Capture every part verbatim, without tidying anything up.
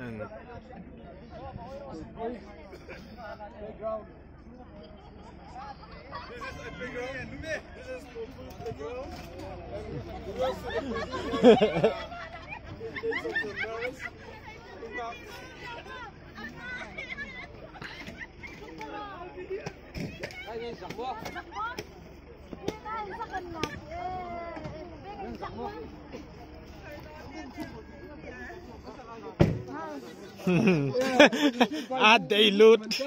This is a playground. This is for food playground. And the rest of the playground is for the mouse. A dei lut.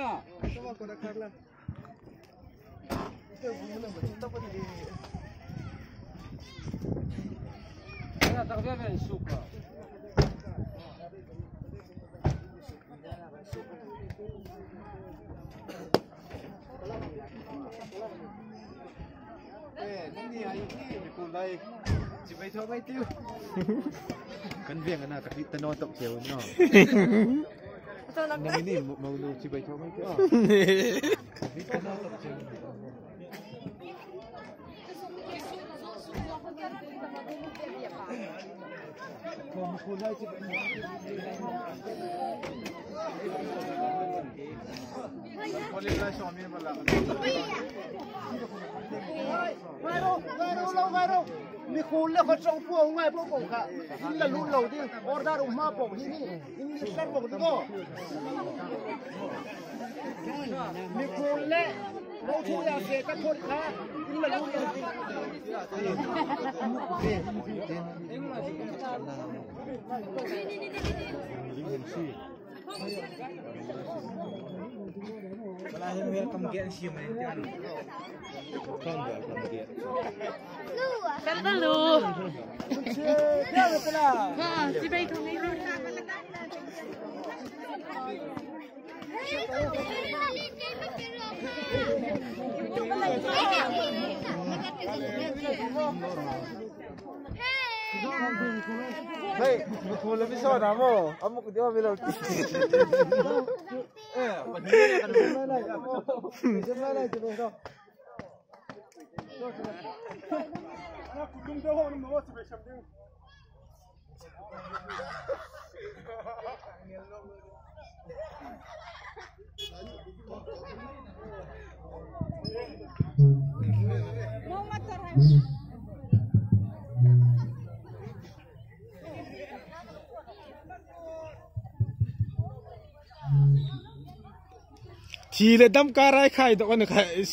Eh, nang ni ai ni, mi kul lai. Chibai thaw mai tiu. Kan veng ana ka hit ta naw tawp cheu naw. Nang ni mo, mo nu chibai thaw mai tiu. Hit ta naw tawp cheu. Mikhuol le khaw chawngpu a ngai po po kha. In la lut lo ding. Order um hma po hi ni. In ni sar po ding ko. Mikhuol le. Lo thu ya se ka phot kha. In la lut lo ding. Wala hin welcome gate si mai tian. Welcome gate. Fel da lu. Ha, si bai thong ni. Hei, mikhuol le mi sawt a maw? A muk deu a mi lo ti. Eh, Thi le dam kara khai dawk a ni khai.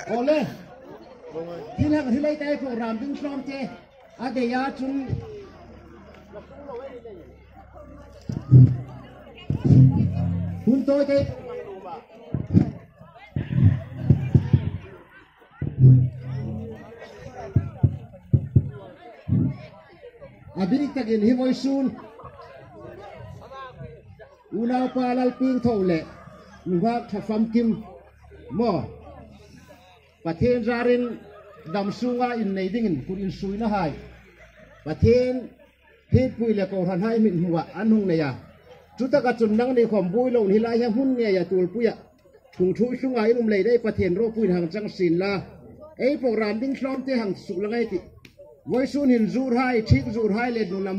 Ole. Thil hang thil ei tai program ding tlawm te. A dei a chun. Hun tawi te. A bik takin hi vawisun unaupa Lalpiengtho le nunghak Thafamkim maw, Pathien zarin dam sunga innei dingin kut insuinahai Pathien hrietpui le kohranhai hming hnuoia an hung nei a. Chutaka chun nangni khawm buoi loin hi lai hieng hun ngeia tulpuia thungthui tlunga in um lei dei Pathien ropuiin hang chang sien la. Ei program ding tlawm te hang suk la ngai ti. Vawisun hin zurhai, thik zurhai le nunlam